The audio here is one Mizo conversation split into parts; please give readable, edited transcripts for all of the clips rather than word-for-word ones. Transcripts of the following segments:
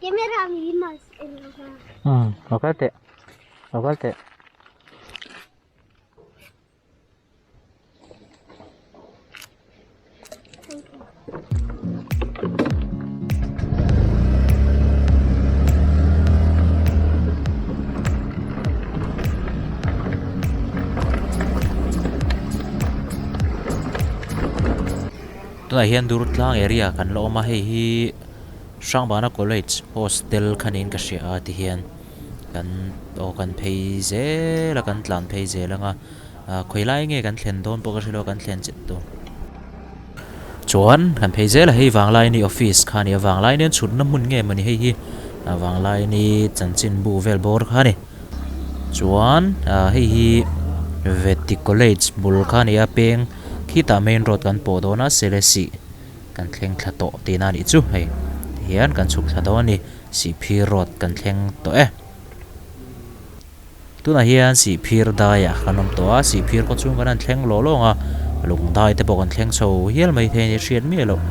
Umm lo kal teh lo kal teh. Tunah hian Durtlang area kan la awm a hei hi Hrangbana College hostel kha niin ka hria a tihian kan aw kan phei zel a kan tlan phei zel ang a ah khawi lai nge kan thlen dawn pawh ka hrelo kan thlen chet tur chuan kan phei zel a hei Vanglaini office kha a ni a Vanglaini an chhutna hmun nge mawni hei hi ah Vanglaini chanchinbu vel bawr kha a ni chuan ah hei hi Vety College bul kha a ni a peng khitah main road kan pawh dawn a Selesih kan thleng thla tawh tihna a nih chu hei tihian kan chhuk thla dawn a ni Sihphir road kan thleng tawh e. Tunah hian Sihphir daiah kan awm tawh a, Sihphir khaw chhung kan han thleng lawh lawng a, lung dai te pawh kan thleng chho hial mai thei a ni hriat miah loh.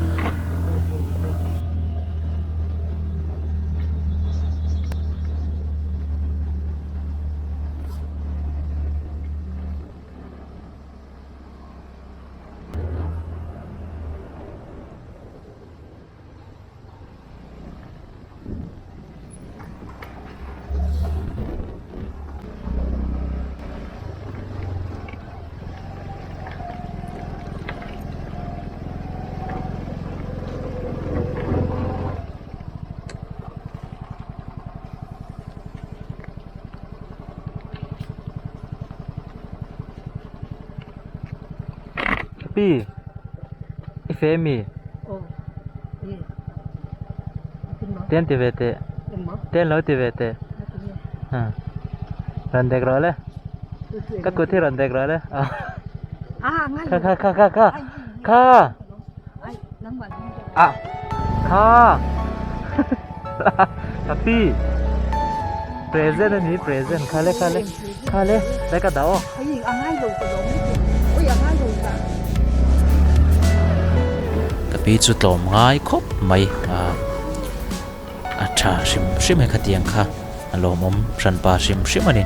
Pi i fe mi ten ti ve teh ten lo ti ve teh rawn dek rawh le ka kut hi rawn dek rawh le kha kha kha kha kha kha ah kha ka pi present a ni present kha le kha le kha le tlai ka dah aw. Ka pi chu tlawm ngai khawp mai a a tha hrim hrim he khatiang kha a lawmawm hranpa hrim hrim a ni.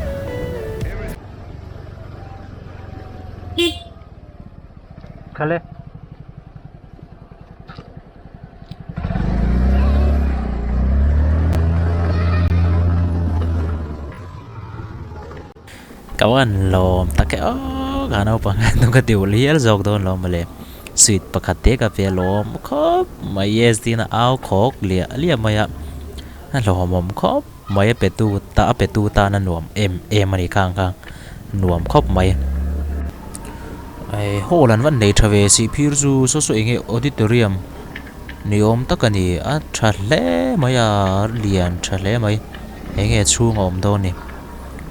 Khale. Ka van lawm tak e aw ka naupang hian hnung ka ti ulh hial zawk dawn lawm mawle sweet pakhat te ka pe lawm khawp mai yes tiin a au khawk liah liah mai a a hlawhawm khawp mai a pe tu ta a pe tu tan a nuam em em a ni khang kha nuam khawp mai hall an van nei tha ve sihphir chu saw saw eng nge auditorium ni awm tak a ni a tha hle mai a lian tha hle mai eng nge chhung a awm dawn ni.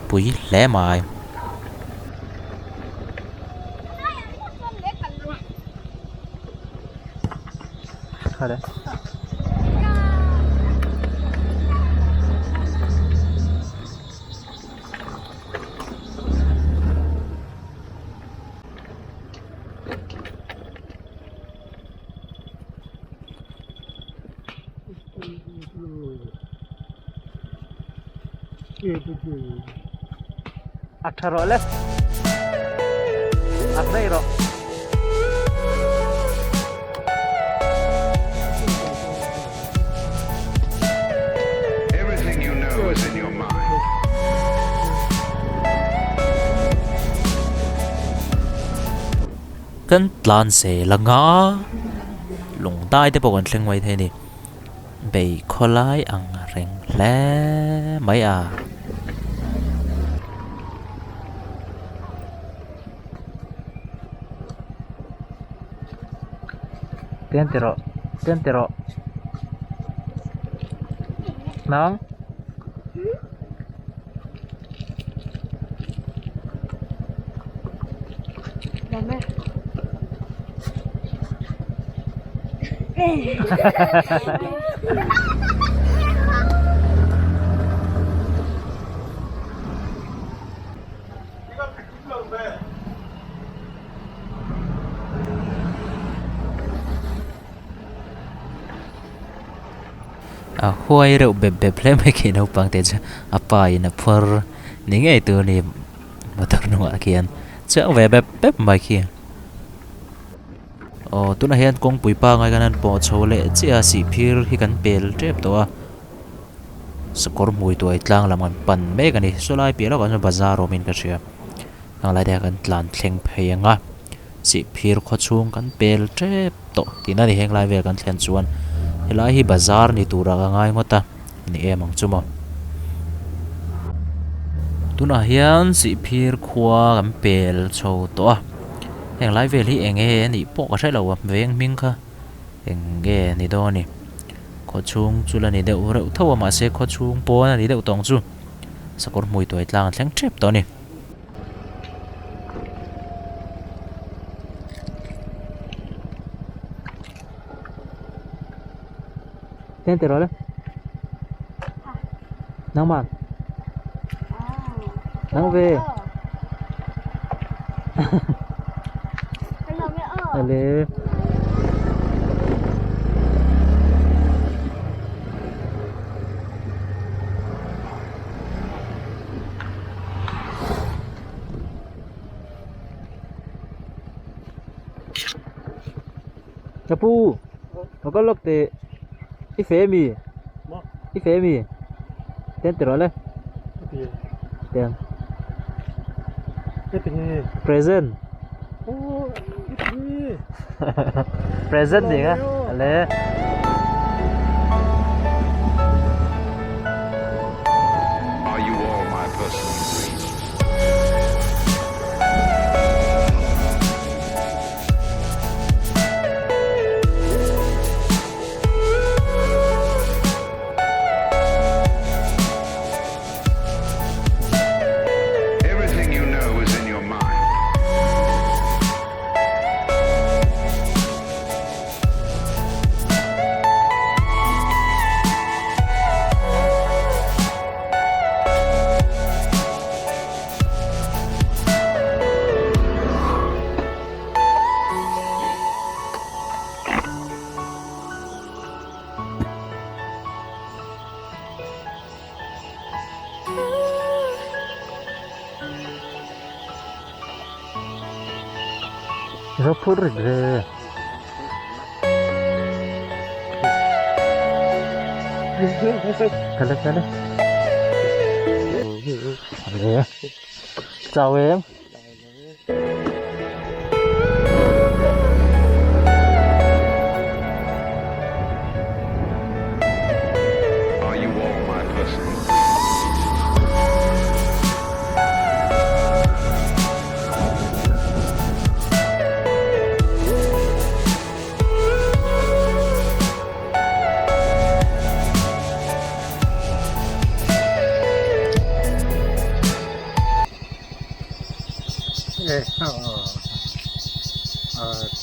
pui hle mai. A tha rawh le a hnei rawh. Everything you know is in your mind. Kan tlan zel anga lung dai te pawh kan thleng mai thei a ni. Bei khawlai ang reng hle mai a. Tian ti rawh tian ti rawh nang. A huai reuh bep bep hle mai khi naupang te chu a pa in a phuar ni ngei tur a ni motor hnungah khian chiang ve bep bep mai khi. Aw tunah hian kawngpui pangai kan han pawh chho leh chiah a sihphir hi kan pel tep tawh a sakawr hmui tuai tlang lam kan pan mek a ni saw lai piah lawkah chuan bazar awmin ka hria heng lai te hian kan tlan thleng phei ang a sihphir khaw chhung kan pel tep tawh tihna a ni heng lai vel kan thlen chuan helai hi bazar ni turah ka ngai ngawt a ni em ang chu maw tunah hian sihphir khua kan pel chho tawh a. Heng lai vel hi eng nge a nih pawh ka hre lo a veng hming kha eng nge ni dawn a ni khaw chhung chu la ni deuh reuh tho a mahse khaw chhung pawn a ni deuh tawng chu sakawr hmui tuai tlang a thleng tep tawh a ni. Nangman Nang ve Ale Ka pu ka kal lawk teh i fe mi i fe mi ten ti rawh le tiang present present ni kha le. Are you all my personal dreams? Everything you know is in your mind. Va phur rit ve. Kale kale. Chào em. Are you all my personal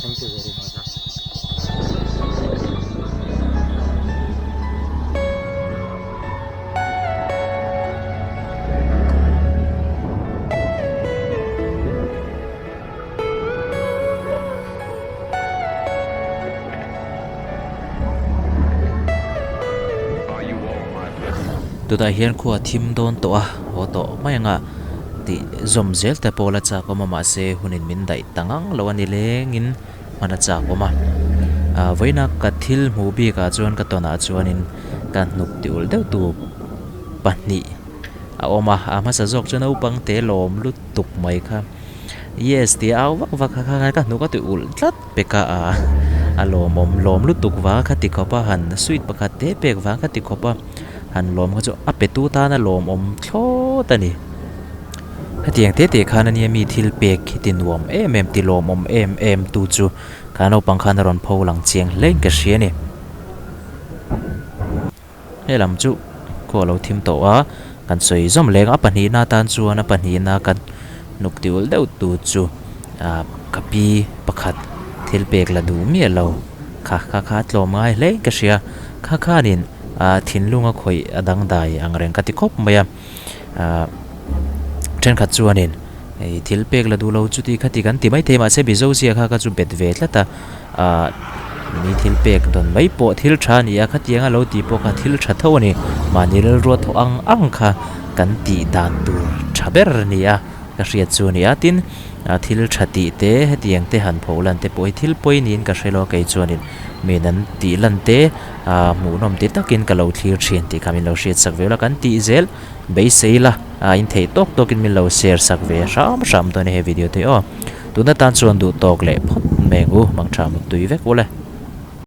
Thank you very much. Tunah hian khua thim dawn tawh a haw tawh mai anga tih zawm zel te pawh la chak awm a mahse hunin min daih ta ngang lo a ni lengin hman a chak awm a ah vawiina ka thil hmuh bikah chuan ka tawnah chuanin ka hnuk ti ulh deuh tu pahnih a awm a a hmasa zawk chu naupang te lawm lutuk mai kha yes tih a au vak vak a kha ka hnuk a ti ulh tlat pek a ah a lawmawm lawm lutuk vang kha ti khawp a han sweet pakhat te pek vang kha ti khawp a. Han lawm kha chu a petu tana lawmawm thlawt a ni. Hetiang te te khan ania mi thil pek hi ti nuam em em ti lawmawm em em tu chu kha naupang khan a rawn pho lang chiang hlein ka hria a ni. He lam chu khaw a lo thim tawh a, kan sawi zawm leng a pahnihna atan chuan a pahnihna kan hnuk ti ulh deuh tu chu ah ka pi pakhat thil pek la duh miah lo kha kha kha a tlawm ngai hlein ka hria kha khanin ah thinlung a khawih a dangdai ang reng ka ti khawp mai a ah thenkhat chuanin hei thil pek la duh lo chuti khati kan ti maithei mahse Mizo zia kha kha chu bet ve tlat a ah. Mi thil pek dawn mai pawh thil tha a ni a, khatianga lo tih pawh kha thil tha tho a ni. Mahni rilrua thawh ang ang kha kan tih dan tur tha ber a ni a, ka hriat chu a ni a. Tin, thil tha tih te, hetiang te han pho lan te pawh hi thil pawi niin ka hre lo a, kei chuanin min an tih lan te hmuhnawm ti takin ka lo thlir thin tih kha min lo hriat sak ve la, kan tih zel beisei la, in theih tawk tawkin min lo share sak ve hram hram dawn a ni he video te aw. Tuna tan chuan duh tawk leh phawt mai ang u, mangtha muttui vek ule.